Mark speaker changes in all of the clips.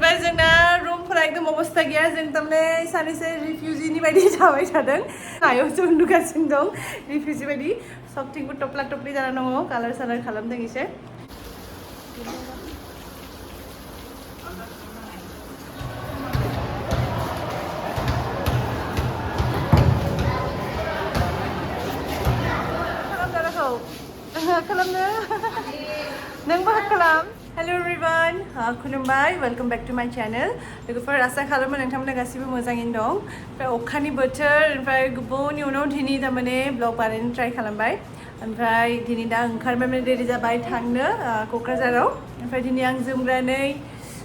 Speaker 1: ओमफ्राय जोंना रुमफोरा एकदम अबस्था गैया जों तारमाने सानैसो रिफ्युजिनि बायदि जाबाय थादों हायावसो उन्दुगासिनो दं रिफ्युजि बायदि सबथिंबो टपला टपलि जाना दङ कालार सालार खालामदों एसे खालामनो नोंबो हाथ खालाम हेलो एवरीवन खुलुमबाय वेलकम बैक टू माय चैनल लोगोफोर आसा खालामो नोंथांमोना गासिबो मोजाङैनो दं ओमफ्राय अखानि बोथोर ओमफ्राय गोबावनि उनाव दिनै तारमाने ब्लग बानायनो ट्राइ खालामबाय ओमफ्राय दिनै दा ओंखारबाय माने रेडि जाबाय थांनो क'क्राझाराव ओमफ्राय दिनै आं जोमग्रानै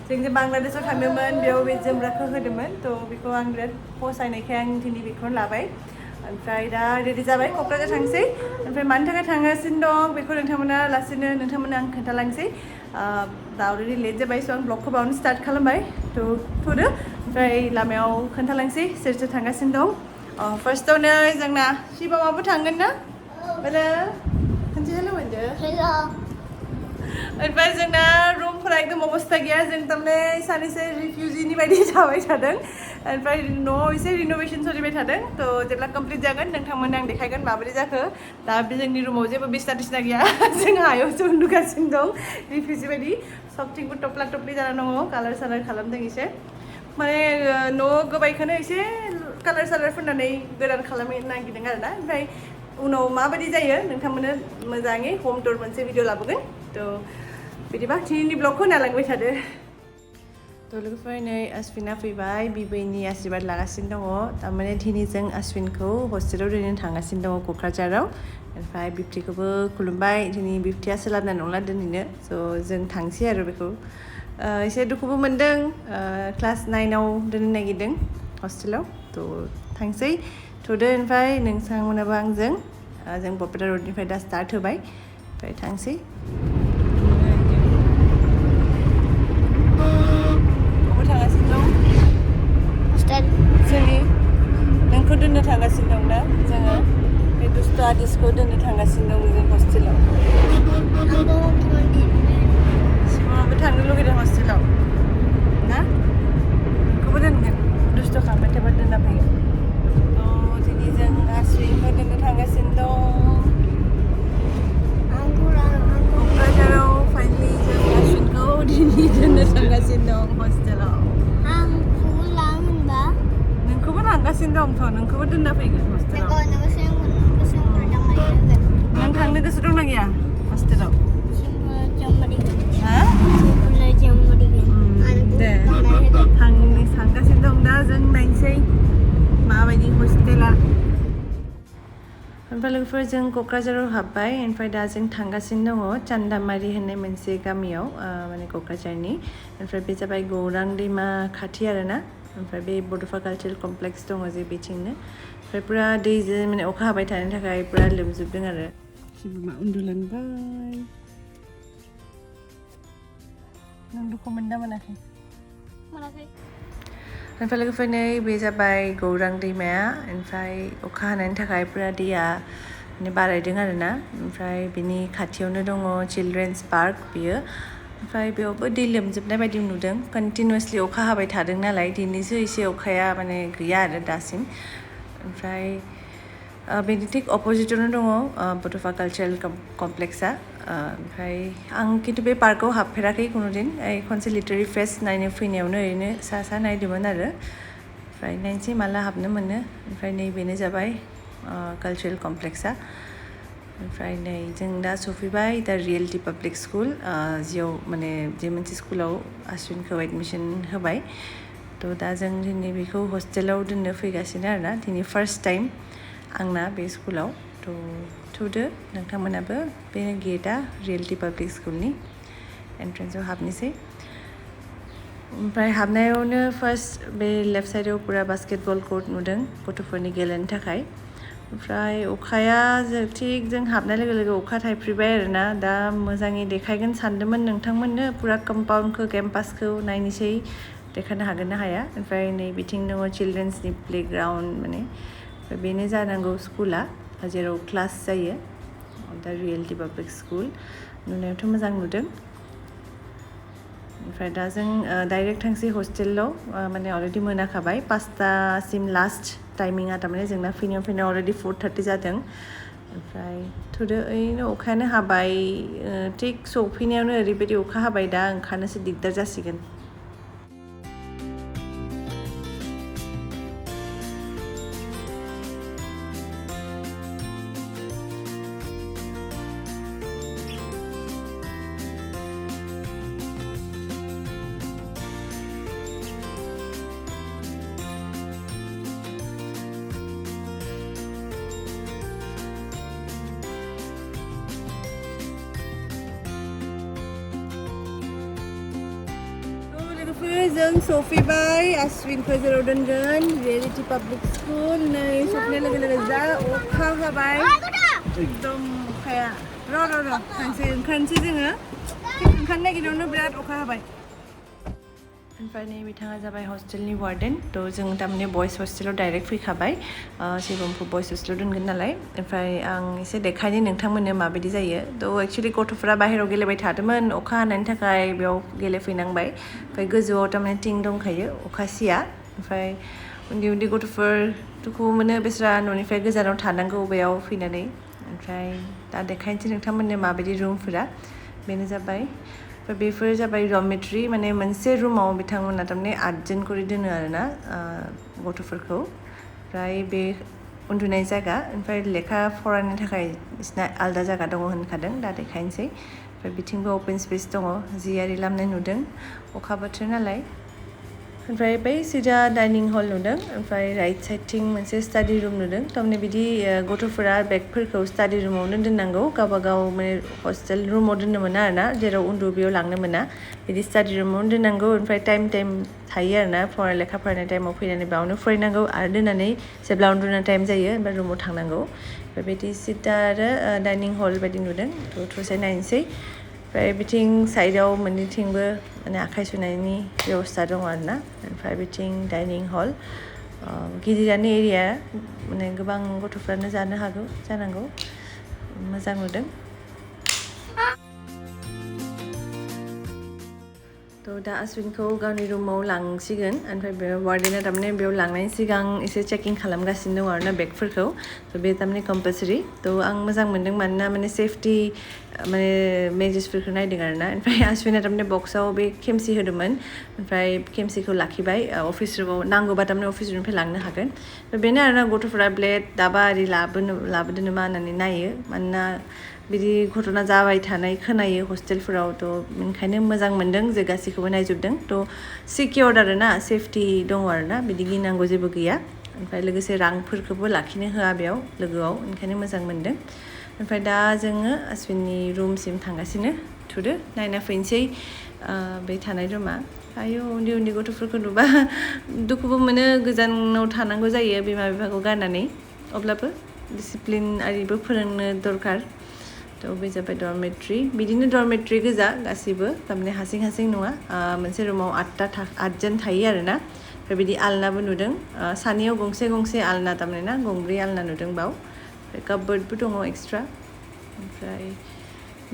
Speaker 1: जों जे बांलादेशआव थांदोंमोन बेयाव बे जोमग्राखौ होदोंमोन थ' बेखौ आं बिराद फसायनायखाय आं दिनै बेखौनो लाबाय ओमफ्राय दा रेडि जाबाय क'क्राझार थांसै ओमफ्राय मानि थाखाय थांगासिनो दं बेखौ नोंथांमोना लासैनो नोंथांमोना आं खोन्थालांसै दा अलरेडि लेट जाबाय स' आं ब्लगखौ बावनो स्टार्ट खालामबाय थ'दो ओमफ्राय लामायाव खोन्थालांसै सोर सोर थांगासिनो दं फार्स्टआवनो जोंना शिबामाबो थांगोन ना हेलो खनसे हेलो होनदो हेलो ओमफ्राय जोंना रुमफोरा एकदम अबस्था गैया जों तारमाने सानैसो रिफ्युजिनि बायदि जाबाय थादों ओमफ्राय न'आव एसे रिन'भेसन सोलिबाय थादों थ' जेब्ला कमप्लिट जागोन नोंथांमोननो आं देखायगोन माबोरै जाखो दा जोंनि रुमाव जेबो बिसना थिसना गैया जों हायावसो उन्दुगासिनो दं रिफ्युजि बायदि सबथिंबो टपला टपलि जाना दङ कालार सालार खालामदों एसे माने न' गोबायखौनो एसे कालार सालार फुननानै गोदान खालामनो नागिरदों आरोना ओमफ्राय उनाव माबायदि जायो नोंथांमोननो मोजाङै हम टुर मोनसे भिडिअ लाबोगोन थ' बिदिबा दिनैनि ब्लगखौ नायलांबाय थादो थ' लोगोफोर नै आश्विना फैबाय बिबैनि आशीर्बाद लागासिनो दङ थारमाने दिनै जों आश्विनखौ हस्टेलाव दोननो थांगासिनो दङ क'क्राझाराव ओमफ्राय बिब्थिखौबो खुलुमबाय दिनै बिब्थिया सोलाबनाय नंला दोनहैनो स' जों थांसै आरो बेखौ एसे दुखुबो मोनदों क्लास 9आव दोननो नागिरदों हस्टेलाव थ' थांसै थ'दो ओमफ्राय नोंथांमोनाबो आंजों जों बपेटा रडनिफ्राय दा स्टार्ट होबाय ओमफ्राय थांसै जोंनि नोंखौ दोननो थांगासिनो दं ना जोङो बे दुस्थ' आदिसखौ दोननो थांगासिनो दं जों हस्टेलाव सिमाबो थांनो लुगैदों हस्टेलाव ना नोंखौबो दोनगोन दुस्थ' खालामबाय थाबा दोनना फैगोन थ' दिनै जों आश्विनखौ दोननो थांगासिनो दं क'क्राझाराव फाइनालि जों आश्विनखौ दिनै दोननो थांगासिनो दं हस्टेलाव नोंखौबो लांगासिनो दंथ' नोंखौबो दोनना फैगोन हस्टेलाव नों थांनो गोसो दंना गैया हस्टेलाव दे थांगासिनो दं दा जों नायनोसै माबायदि हस्टेला ओमफ्राय लोगोफोर जों क'क्राझाराव हाबबाय ओमफ्राय दा जों थांगासिनो दङ चान्दामारि होननाय मोनसे गामियाव माने क'क्राझारनि ओमफ्राय बे जाबाय गौरां दैमा खाथि आरोना ओमफ्राय बे बड'फा कालचारेल कमप्लेक्स दङ जे बेथिंनो ओमफ्राय पुरा दैजों माने अखा हाबाय थानायनि थाखाय पुरा लोमजोबदों आरो शिबमा उन्दुलांबाय नों दुखु मोनदों मोनाखै ओमफ्राय लोगोफोर नै बे जाबाय गौरां दैमाया ओमफ्राय अखा हानायनि थाखाय पुरा दैया माने बारायदों आरोना ओमफ्राय बिनि खाथियावनो दङ चिलड्रेन्स पार्क बियो ओमफ्राय बेयावबो दै लोमजोबनाय बायदि नुदों कन्टिनिउसलि अखा हाबाय थादों नालाय दिनैसो एसे अखाया माने गैया आरो दासिम ओमफ्राय बेनि थिक अपोजिटावनो दङ बड'फा कालचारेल कमप्लेक्सआ ओमफ्राय आं खिन्थु बे पार्कआव हाबफेराखै खुनुदिन खनसे लिटारेरि फेस्ट नायनो फैनायावनो ओरैनो सा नायदोंमोन आरो ओमफ्राय नायनोसै माला हाबनो मोनो ओमफ्राय नै बेनो जाबाय कालचारेल कमप्लेक्सआ ओमफ्राय नै जों दा सफैबाय दा रियेलिटि पाब्लिक स्कुल जियाव माने जे मोनसे स्कुलाव आश्विनखौ एडमिसन होबाय थ' दा जों दिनै बेखौ हस्टेलाव दोननो फैगासिनो आरोना दिनै फार्स्ट टाइम आंना बे स्कुलाव थ'दो नोंथांमोनाबो बे गेटआ रियेलिटि पाब्लिक स्कुलनि एन्ट्रेन्सआव हाबनोसै ओमफ्राय हाबनायावनो फार्स्ट बे लेफ्ट साइडआव पुरा बास्केटबल कर्ट नुदों गथ'फोरनि गेलेनो थाखाय ओमफ्राय अखाया थिग जों हाबनाय लोगो लोगो अखा थाइफ्रिबाय आरोना दा मोजाङै देखायगोन सानदोंमोन नोंथांमोननो पुरा कम्पाउन्डखौ केम्पासखौ नायनोसै देखायनो हागोन ना हाया ओमफ्राय नै बिथिं दङ चिलड्रेन्सनि प्लेग्राउन्ड माने बेनो जानांगौ स्कुला जेराव क्लास जायो दा रियेलिटि पाब्लिक स्कुल नुनायावथ' मोजां नुदों ओमफ्राय दा जों डाइरेक्ट थांसै हस्टेलाव माने अलरेडि मोनाखाबाय 5टासिम लास्ट टाइमिंआ थारमाने जोंना फैनायाव अलरेडि 4:30 जादों ओमफ्राय थुदो ओरैनो अखायानो हाबाय थिग सफैनायावनो ओरैबायदि अखा हाबाय दा ओंखारनोसो दिगदार जासिगोन जों सफैबाय आश्विन जेराव दोनगोन रियेलिटी पाब्लिक स्कुल नै सफैनाय लोगो लोगो जा अखा हाबाय एकदम अखाया र' थांसै ओंखारनोसै जोङो ओंखारनो नागिरनायावनो बिराद अखा हाबाय ओमफ्राय नै बिथाङा जाबाय हस्टेलनि वार्डेन थ' जों थारमाने बयस हस्टेलाव डाइरेक्ट फैखाबाय शिबमखौ बयस हस्टेलाव दोनगोन नालाय ओमफ्राय आं एसे देखायनो नोंथांमोननो माबायदि जायो थ' एक्सुवेलि गथ'फोरा बाहेरायाव गेलेबाय थादोंमोन अखा हानायनि थाखाय बेयाव गेलेफैनांबाय ओमफ्राय गोजौआव थारमाने थिं दंखायो अखा सिया ओमफ्राय उन्दै गथ'फोरखौ मोनो बिस्रा न'निफ्राय गोजानाव थानांगौ बेयाव फैनानै ओमफ्राय दा देखायनोसै नोंथांमोननो माबायदि रुमफोरा बेनो जाबाय बेफोर जाबाय डर्मेटरि माने मोनसे रुमाव बिथांमोना थारमाने 8 करि दोनो आरोना गथ'फोरखौ ओमफ्राय बे उन्दुनाय जायगा ओमफ्राय लेखा फरायनो थाखाय बिसिना आलादा जायगा दङ होनखादों दा देखायनोसै ओमफ्राय बिथिंबो अपेन स्पेस दङ जि आरि लामनाय नुदों अखा बोथोर नालाय ओमफ्राय बै सिदा डाइनिं हल नुदों ओमफ्राय राइट साइडथिं मोनसे स्टाडि रुम नुदों थारमाने बिदि गथ'फोरा बेगफोरखौ स्टाडि रुमावनो दोननांगौ गावबागाव माने हस्टेल रुमाव दोननो मोना आरोना जेराव उन्दु बेयाव लांनो मोना बिदि स्टाडि रुमावनो दोननांगौ ओमफ्राय टाइम थायो आरोना लेखा फरायनाय टाइमाव फैनानै बेयावनो फरायनांगौ आरो दोननानै जेब्ला उन्दुनो टाइम जायो ओमफ्राय रुमाव थांनांगौ बेबायदि सिदा आरो डाइनिं हल बायदि नुदों थ'से नायनोसै ओमफ्राय बिथिं साइडआव मोननैथिंबो माने आखाइ सुनायनि बेबस्था दङ आरोना ओमफ्राय बिथिं डाइनिं हल गिदिरानो एरिया माने गोबां गथ'फ्रानो जानो हागौ जानांगौ मोजां नुदों थ' दा आश्विनखौ गावनि रुमाव लांसिगोन ओमफ्राय बे वार्डेना थारमाने बेयाव लांनायनि सिगां एसे चेकिं खालामगासिनो दङ आरोना बेगफोरखौ थ' बे थारमाने कम्पालसारि थ' आं मोजां मोनदों मानोना माने सेफटि माने मेजार्सफोरखौ नायदों आरोना ओमफ्राय आश्विना थारमाने बक्सआव बे खेमसि होदोंमोन ओमफ्राय खेमसिखौ लाखिबाय अफिस रुमाव नांगौबा थारमाने अफिस रुमनिफ्राय लांनो हागोन बेनो आरोना गथ'फोरा ब्लेड दाबा आरि लाबोदो नामा होननानै नायो मानोना बिदि घटना जाबाय थानाय खोनायो हस्टेलफोराव थ' ओंखायनो मोजां मोनदों जे गासैखौबो नायजोबदों थ' सिकिउर्ड आरोना सेफटि दङ आरोना बिदि गिनांगौ जेबो गैया ओमफ्राय लोगोसे रांफोरखौबो लाखिनो होआ बेयाव लोगोआव ओंखायनो मोजां मोनदों ओमफ्राय दा जोङो आश्विननि रुमसिम थांगासिनो थुदो नायना फैनोसै बे थानाय रुमा आयौ उन्दै गथ'फोरखौ नुबा दुखुबो मोनो गोजानाव थानांगौ जायो बिमा बिफाखौ गारनानै अब्लाबो डिसिप्लिन आरिबो फोरोंनो दरकार थ' बे जाबाय डर्मेट्रि बिदिनो डर्मेट्रि गोजा गासिबो थारमाने हारसिं नङा मोनसे रुमाव 8 जन थायो आरोना ओमफ्राय बिदि आलनाबो नुदों सानैयाव गंसे आलना थारमाने ना गंब्रै आलना नुदों बाव ओमफ्राय कापबोर्डबो दङ एक्सट्रा ओमफ्राय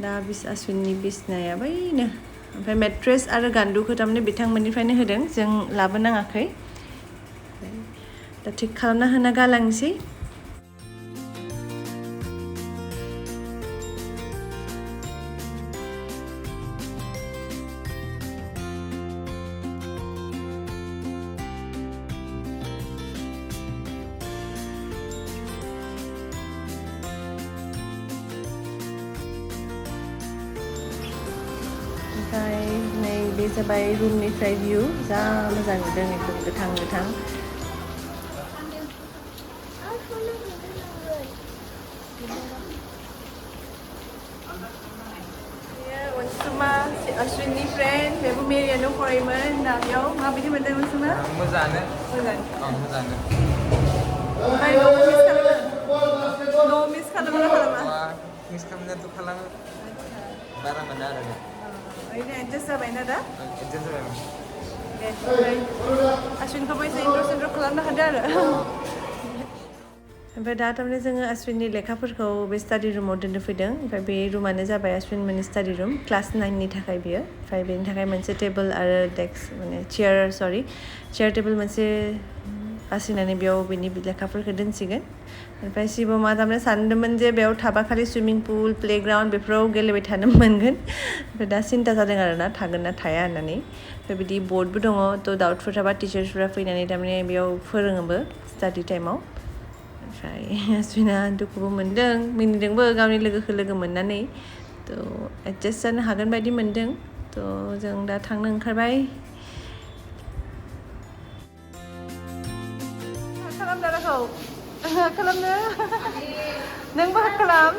Speaker 1: दा आश्विननि बिसनाया बैनो ओमफ्राय मेट्रेस आरो गान्दुखौ थारमाने बिथांमोननिफ्रायनो होदों जों लाबोनाङाखै दा थिग खालामना होना गालांसै ओमफ्राय नै बे जाबाय रुमनिफ्राय भिउ जा मोजां नुदों एकदम गोथां अनसुमा आश्विननि फ्रेन्ड बेबो मेरियानो फरायोमोन दा बेयाव माबायदि मोनदों अनसुमा मोजाङानो ओमफ्राय न'आव मिस खालामो
Speaker 2: मिस खालामनायाथ' खालामो बारा मोना आरो
Speaker 1: ओरैनो एडजास्ट जाबायना दा
Speaker 2: एडजास्ट जाबाय
Speaker 1: दे ओमफ्राय आश्विनखौबो एसे इन्ट्र' खालामनो हादों आरो ओमफ्राय दा थारमाने जोङो आश्विननि लेखाफोरखौ बे स्टाडि रुमाव दोननो फैदों ओमफ्राय बे रुमानो जाबाय आश्विन मोननि स्टाडि रुम क्लास 9नि थाखाय बियो ओमफ्राय बेनि थाखाय मोनसे टेबोल आरो डेस्क माने चेयार टेबोल मोनसे बासिनानै बेयाव बेनि लेखाफोरखौ दोनसिगोन ओमफ्राय शिबमा थारमाने सानदोंमोन जे बेयाव थाबा खालि सुइमिं पुल प्लेग्राउन्ड बेफोराव गेलेबाय थानो मोनगोन ओमफ्राय दा सिन्था जादों आरोना थागोन ना थाया होननानै ओमफ्राय बिदि बर्डबो दङ थ' डाउटफोर थाबा टिचार्सफ्रा फैनानै थारमाने बेयाव फोरोङोबो स्टाडि टाइमाव ओमफ्राय आश्विना दुखुबो मोनदों मिनिदोंबो गावनि लोगोखौ लोगो मोननानै थ' एडजास्ट जानो हागोन बायदि मोनदों थ' जों दा थांनो ओंखारबाय खालाम दाराखौ खालामनो नोंबो खालाम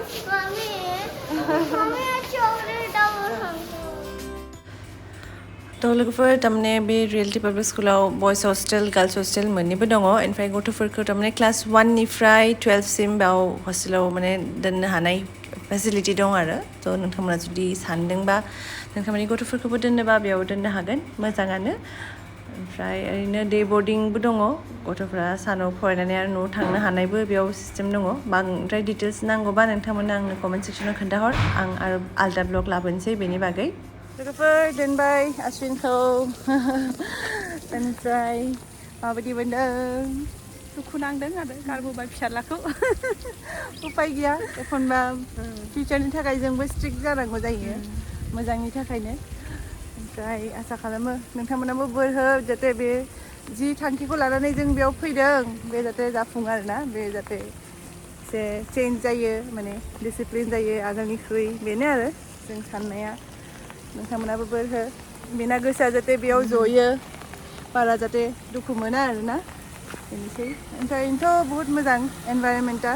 Speaker 1: थ' लोगोफोर थारमाने बे रियेलिटि पाब्लिक स्कुलाव बयस हस्टेल गार्लस हस्टेल मोननैबो दङ ओमफ्राय गथ'फोरखौ थारमाने क्लास 1निफ्राय 12सिम बेयाव हस्टेलाव माने दोननो हानाय फेसिलिटि दं आरो थ' नोंथांमोना जुदि सानदोंबा नोंथांमोननि गथ'फोरखौबो दोननोबा बेयाव दोननो हागोन मोजाङानो ओमफ्राय ओरैनो डे बर्डिंबो दङ गथ'फ्रा सानाव फरायनानै आरो न'आव थांनो हानायबो बेयाव सिस्टेम दङ बांद्राय डिटेल्स नांगौबा नोंथांमोना आंनो कमेन्ट सेक्सनाव खोन्थाहर आं आरो आलदा ब्लग लाबोनोसै बेनि बागै लोगोफोर दोनबाय आश्विनखौ ओमफ्राय माबायदि मोनदों दुखु नांदों आरो गारबोबाय फिसाज्लाखौ उपाय गैया एखनबा फिउचारनि थाखाय जोंबो स्ट्रिक्ट जानांगौ जायो मोजांनि थाखायनो ओमफ्राय आसा खालामो नोंथांमोनाबो बोर हो जाहाथे बे जि थांखिखौ लानानै जों बेयाव फैदों बे जाहाथे जाफुङो आरोना बे जाहाथे एसे चेन्ज जायो माने डिसिप्लिन जायो आगोलनिख्रुइ बेनो आरो जों साननाया नोंथांमोनाबो बोर हो बेना गोसोआ जाहाथे बेयाव जयो बारा जाहाथे दुखु मोना आरोना बेनोसै ओमफ्रायनोथ' बहुत मोजां एनभायरनमेन्टआ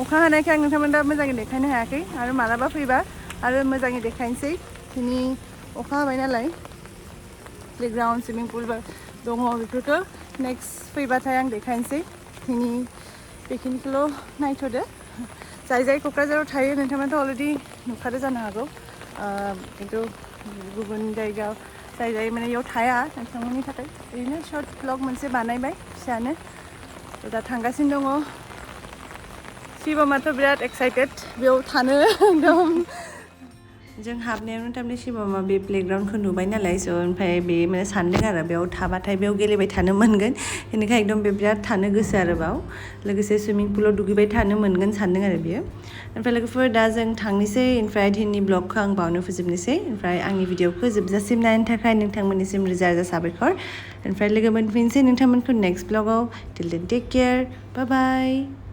Speaker 1: अखा हानायखाय आं नोंथांमोना मोजाङै देखायनो हायाखै आरो मालाबा फैबा आरो मोजाङै देखायनोसै दिनै अखा हाबाय नालाय प्लेग्राउन्ड सुइमिं पुल दङ बेफोरखौ नेक्स्ट फैबाथाय आं देखायनोसै दिनै बेखिनिखौल' नायथ'दो जाय क'क्राझाराव थायो नोंथांमोनाथ' अलरेडि नुखादो जानो हागौ खिन्थु गुबुन जायगायाव जाय माने बेयाव थाया नोंथांमोननि थाखाय ओरैनो शर्ट ब्लग मोनसे बानायबाय फिसानो दा थांगासिनो दङ शिबमाथ' बिराद एक्साइटेड बेयाव थानो एकदम जों हाबनायावनो थारमाने शिबमा बे प्लेग्राउन्डखौ नुबाय नालाय स' ओमफ्राय बे माने सानदों आरो बेयाव थाबाथाय बेयाव गेलेबाय थानो मोनगोन बेनिखाय एकदम बे बिराद थानो गोसो आरो बाव लोगोसे सुइमिं पुलाव दुगैबाय थानो मोनगोन सानदों आरो बियो ओमफ्राय लोगोफोर दा जों थांनोसै ओमफ्राय दिनैनि ब्लगखौ आं बावनो फोजोबनोसै ओमफ्राय आंनि भिडिअखौ जोबजासिम नायनो थाखाय नोंथांमोननिसिम रोजा रोजा साबायखर ओमफ्राय लोगो मोनफिनसै नोंथांमोनखौ नेक्स्ट ब्लगाव टिल देन टेक केयार बाय बाय